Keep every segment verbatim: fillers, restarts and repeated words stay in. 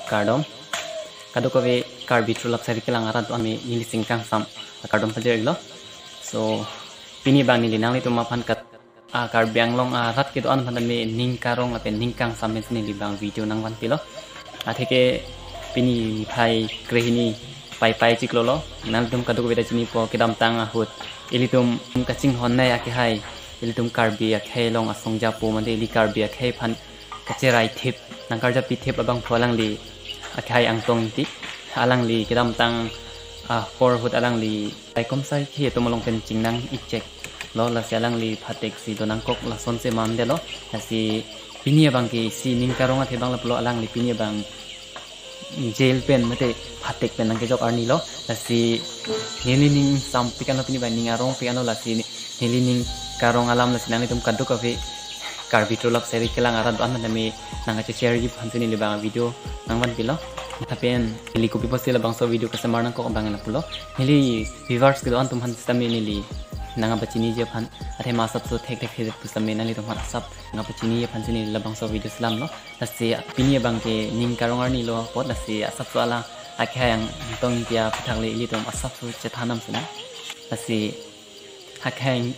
Kardom. Kadokave Karbi Trulap Sari Kelang arat ami neli singkangsam kardom pajir-iklo. So, pini abang neli nanglitum aphan kat, ah, Karbi Anglong arat kedo-an aphan tame ning karong lapen ning kangsam pensi neli abang video nangvanpilo. Atheke pini niphai krehini Paipai chiklo lo. Nangtum kadokave ta chinipo, kedamtang ahut ilitum kachinghon nei akehai, ilitum Karbi akhei along asong japo mate ili Karbi akhei aphan kacherai thip, nangkarjapi thip abangphu alangli akhei Angtong Ingti. Alangli kedamtang apor ahut alangli Saikom Saikhi atum along pen chingnang-ik cheklo, lasi alangli phateksi donangkok, lasonsi mandetlo. Lasi pini abang ke isi ning karong athe abang lapulo, alangli pini abang jail pen mate phatek pen nangkejok arni lo. Lasi neli ning sampik anlo, pini abang ning arongpik anlo, lasi neli ning karong alam, lasi nanglitum kadokave Karbi Trulap Sari Kelang arat do-an tame nangkachesharji aphansi neli abang video nangvanpilo. Lapen neli kopi pusi labangso video kesemar nangkok abang lapulo, neli viewers kedo-an atum aphan sitame neli nangpachiniji aphan, athema asapso thekthek thek pusitame nanglitum aphan asap nangpachiniji aphansi neli labangso video selamlo. Lasi pini abang ke ning karong arni lo apot, lasi asapso alang akhei Angtong Ingti aputhak le ilitum asapso chethanam sina. Lasi akhei,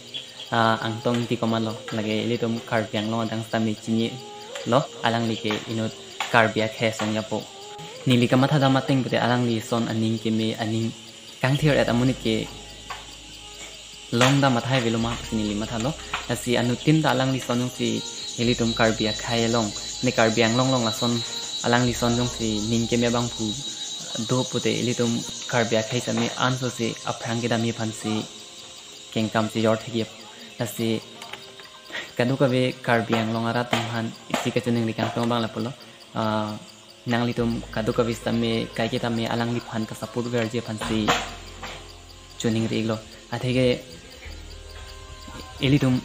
ah, Angtong Ingti komatlo, lake ilitum Karbi Anglong adang sitame chinilo, alangli ke inut Karbi akhei asong japo. Neli kamathadam ateng pute alangli ason aning keme, aning kangthir-et amonit ke longdam athai avelo ma pusi neli mathalo. Lasi anuttin ta alangli ason jongsi ilitum Karbi akhei along, ne Karbi Anglong along lason alangli ason jongsi ning keme abangphu do pute ilitum Karbi akhei sitame ansosi aphrang kedamji aphansi kengkam chejor thekji. Lasi kadokave Karbi Anglong arat atum aphan isi kachiningri kangtung abang lapulo. Ah, nanglitum kadokave sitame kaike tame alangliphan kasupport verji aphansi chiningri-iklo. Atheke ilitum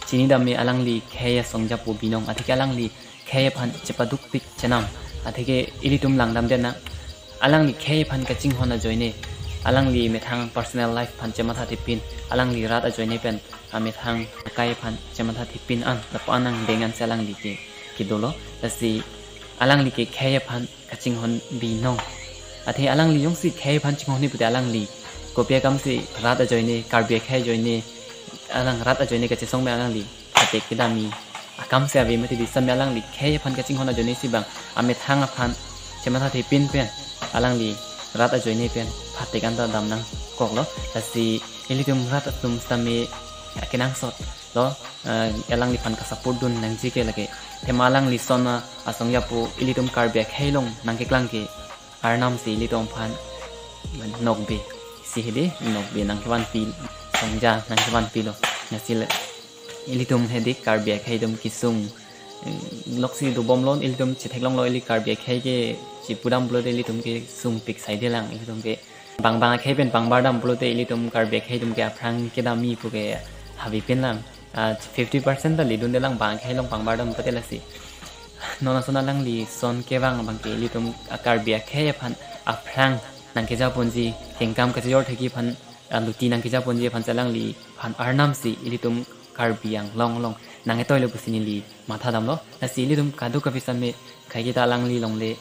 chinidam me alangli khei asong japo binong. Atheke alangli khei aphan chepadukpik chenam. Atheke ilitum langdamdet nang. Alangli khei aphan kachinghon ajoine, alangli methang personal life aphan chemathathepin, alangli rat ajoine pen amethang akai aphan chemathathepin an, lapu-an angdeng ansi alangli ke kedolo. Lasi alangli ke khei aphan kachinghon binong. Athe alangli jongsi khei aphan chinghon ni pute alangli kopi akamsi rat ajoine, Karbi akhei ajoine, alang rat ajoine kachesong me alangli phatek kedamji akamsi ave mati di sitame alangli khei aphan kachinghon ajoinesi abang amethang aphan chemathathepin pen alangli rat ajoine pen phatek anta dam nangkoklo. Lasi ilitum rat atum sitame akenangsotlo, eh, alangliphan kasupport dun nangji ke lake. Athema alangli ason asong japo ilitum Karbi akhei along nangkeklang ke arnam si ilitum aphan nokbe, si hedi nokbe nangkevanpi, songja nangkevanpilo. Lasi le ilitum hedi Karbi akhei atum kesung, eh, loksi dobomlo, ilitum chetheklonglo, ili Karbi akhei ke chipudam pulote ilitum kesungpik saidelang, ilitum ke bang bang akhei pen pangbardam pulote ilitum Karbi akhei atum ke aphrang kedamji pu ke havepinlang. Ah, fifty percent ta ledundelang bang akhei along pangbardam pute. Lasi non ason alangli ason kevang abang ke ilitum a Karbi akhei aphan aphrang nangkejaponji, kengkam kachejor thekji aphan, ah, luti nangkejaponji aphansi alangliphan arnam si ilitum Karbi Anglong along nangketoilo pusi neli mathadamlo. Lasi ilitum kadokave sitame kaike ta alangli along le,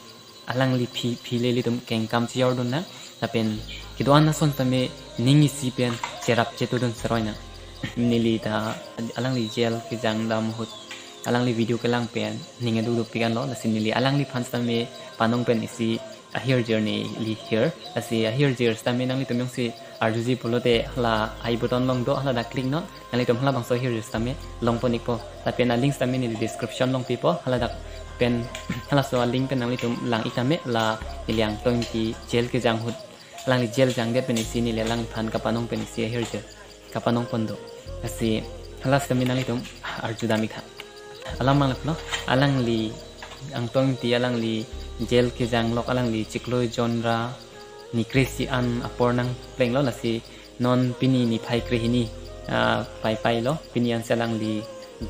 alangli aphi aphi le ilitum kengkam chejordun nang. Lapen kedo-an ason sitame ning isi pen cherap chetudun seroi nang. Neli ta alangli jail kejangdam ahut alangli video kelang pen ning aduk dukpik anlo. Lasi neli alangliphan sitame panong pen isi ahirjir neli hir. Lasi ahirjir sitame nanglitum jongsi arjuji pulote hala I button along do, hala dak click non. Nanglitum halabangso ahirjir sitame longpon-ikpo. Lapen a-link sitame neli description along pipo. Haladak pen halaso a-link pen nanglitum lang-ik tame, la neli Angtong Ingti jail kejang ahut, alangli jail jangdet pen isi neli alangliphan kapanong pen isi ahirjir kapanong pon do. Lasi hala sitame nanglitum arjudam-ik tha. Alam abang lapulo, alangli Angtong Ingti alangli jail kejanglok alangli chiklo jon ra ni kre-isi an apor nangplenglo. Lasi non pini niphai krehini, ah, Paipai lo, pini ansi alangli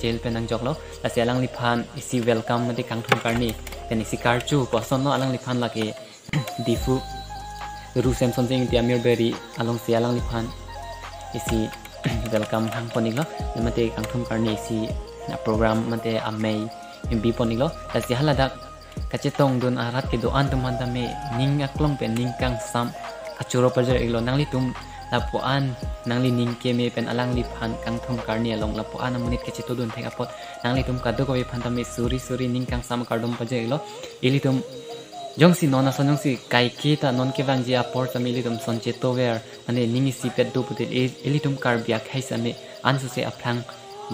jail pen nangjoklo. Lasi alangliphan isi welcome mate kangthum karni pen isi karchu pu asonlo, alangliphan lake Diphu Ru Semsonsing Ingti Amir Berry alongsi alangliphan isi welcome hangpon-iklo, mate kangthum karni isi a-program mate amei bipon-iklo. Lasi haladak kachetongdun arat kedo-an atum aphan tame ning aklong pen ning kangsam kachoro pajir-iklo. Nanglitum lapu-an nangli ning keme pen alangliphan kangthum karni along lapu-an amonit kachetongdun thek apot nanglitum kadokave aphan tame suri suri ning kangsam akardom pajir-iklo. Ilitum jongsi non ason jongsi kaike ta non kevangji apor tame ilitum son chetover, mane ning isipet do pute i-, ilitum Karbi akhei same ansose aphrang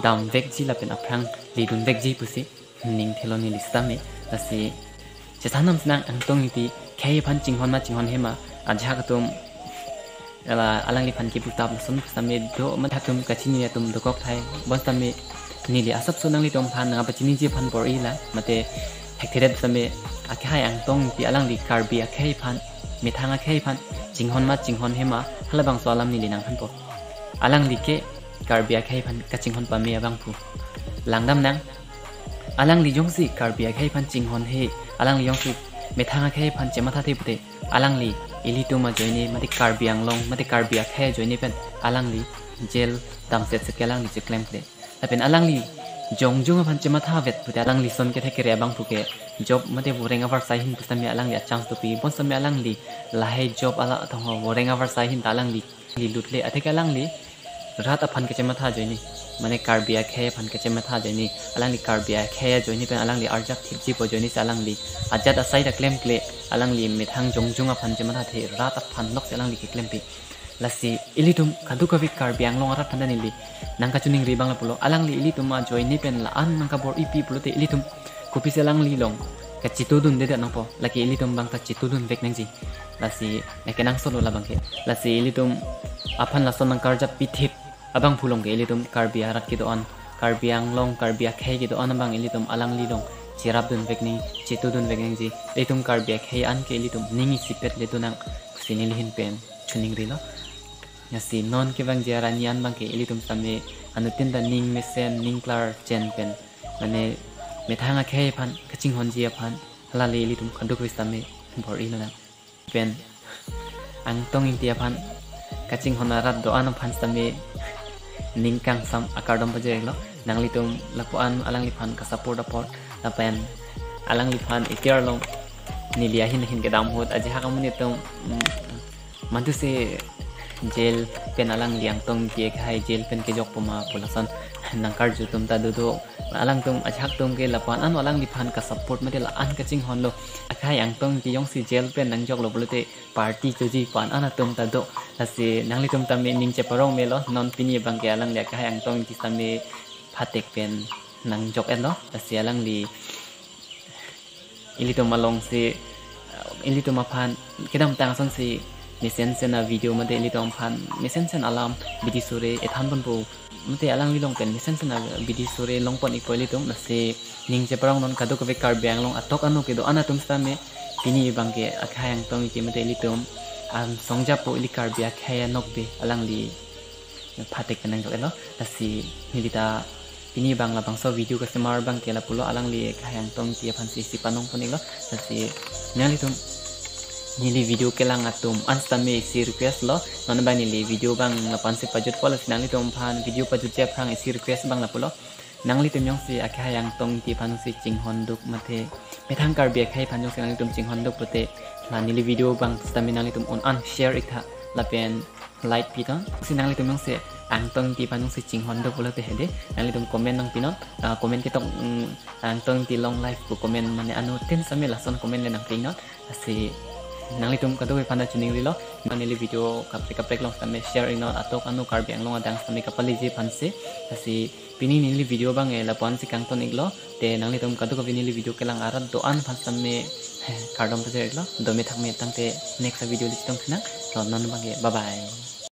damvekji lapen aphrang ledunvekji pusi ning thelo neli sitame. Lasi chethan nam sinang Angtong Ingti khei aphan chinghon ma chinghonhe ma, ajahak atum ala alangliphan kiputap lason sitame do, mate atum kachini atum dokok thai. Bonsitame neli asapso nanglitum aphan nangpachiniji aphan bor-ilo, mate thekthedet sitame akhei Angtong Ingti alangli Karbi akhei aphan, methang akhei aphan chinghon ma chinghonhe ma, halabangso alam neli nangthanpo. Alangli ke Karbi akhei aphan kachinghon pame abangphu. Langdam nang. Alangli jongsi Karbi akhei aphan chinghonhe, alangli jongsi methang akhei aphan chemathathe pute, alangli ilitum ajoine, mate Karbi Anglong, mate Karbi akhei ajoine pen alangli jail damset seke alangli cheklemkle. Lapen alangli jongjung aphan chemathavet pute alangli son kethek kere abangphu ke job mate voreng avarsai ahin pusitame alangli achance dopi. Bonsitame alangli lahai job ala athong voreng avarsai ahin ta alangli, li lutle, atheke alangli rat aphan kachematha ajoine, mane Karbi akhei aphan kachematha ajoine, alangli Karbi akhei ajoine pen alangli arjap thipjipo ajoine si alangli ajat asai ta klemkle, alangli methang jongjung aphan chemathathe, rat aphan loksi alangli keklempi. Lasi ilitum kadokave Karbi Anglong arat aphan ta neli nangkachiningri abang lapulo, alangli ilitum ajoine pen la-an nangkabor-ipi pulote ilitum kopisi alangli along kachetongdundedet nangpo, lake ilitum abang ta chetongdunvek nangji. Lasi lake nangsolo labang ke. Lasi ilitum aphan lason nangkarjap pithip abangphu along ke ilitum Karbi arat kedo-an, Karbi Anglong, Karbi akhei kedo-an abang ilitum alangli along cherapdunvek nang, chetongdunvek nangji. Ilitum Karbi akhei an ke ilitum ning isipet ledun nang pusi neli ahin pen chiningrilo. Lasi non kevangji arni an abang ke ilitum sitame anuttin ta ning mesen, ning klar chen pen, mane methang akhei aphan kachinghonji aphan, halale ilitum kadokave sitame bor-ilo nang. Pen Angtong Ingti aphan kachinghon arat do-an aphan sitame ning kangsam akardom pajir-iklo. Nanglitum lapu-an alangliphan kasupport apot, lapen alangliphan iti arlong neli ahin ahin kedam ahut ajahak amonit atum, mm, mantu si jail pen alangli Angtong Ingti akhei jail pen kejokpo ma pu lason nangkarju atum ta dodo. Alangtum ajahak atum ke lapu-an ano alangliphan kasupport mate la-an kachinghonlo. Akhei Angtong Ingti jongsi jail pen nangjoklo pulote party choji pu-an ano atum ta do. Lasi nanglitum tame ning cheparong melo, non pini abang ke alangli akhei Angtong Ingti sitame phatek pen nangjok-etlo. Lasi alangli ilitum along si, uh, ilitum aphan kedamtang asonsi mesensen avideo mate ilitum aphan mesensen alam bidi sore ethan ponpo, mate alangli along pen mesensen abidi sore longpon-ikpo ilitum. Lasi ning cheparong non kadokave Karbi Anglong atok ano kedo-an atum sitame pini abang ke akhei Angtong Ingti mate ilitum an songjapo, ili Karbi akhei anokbe alangli phatek pen nangjok-etlo. Lasi neli ta pini abang labangso video kasemar abang ke lapulo, alangli akhei Angtong Ingti aphansi isi panong pon-iklo. Lasi nanglitum neli video kelang atum an sitame isi request lo, non abang neli video abang lapu-ansi pajutpo, lasi nanglitum aphan video pajutji aphrang isi request abang lapulo. Nanglitum jongsi akhei Angtong Ingti aphansi chinghonduk mate methang Karbi akhei aphan jongsi nanglitum chinghonduk pute, la neli video abang sitame nanglitum un-an share-ik tha lapen like pinon. Si nanglitum jongsi Angtong Ingti aphansi chinghonduk pulote hede, nanglitum comment nangpinon. Ah, comment ketok, mm, Angtong Ingti long life pu comment mane anuttin sitame lason comment le nangpinon. Lasi nanglitum kadokave aphan ta chiningrilo. Neli video kaprek kaprek along sitame share-iknon, atok ano Karbi Anglong adang sitame kapaleji aphansi. Lasi pini neli video abang ke lapu-ansi kangton-iklo. Te nanglitum kadokave neli video kelang arat do-an aphan sitame kardom pajir-iklo. Dome thakme tangte next video le chetong thinang. So non abang ke bye bye.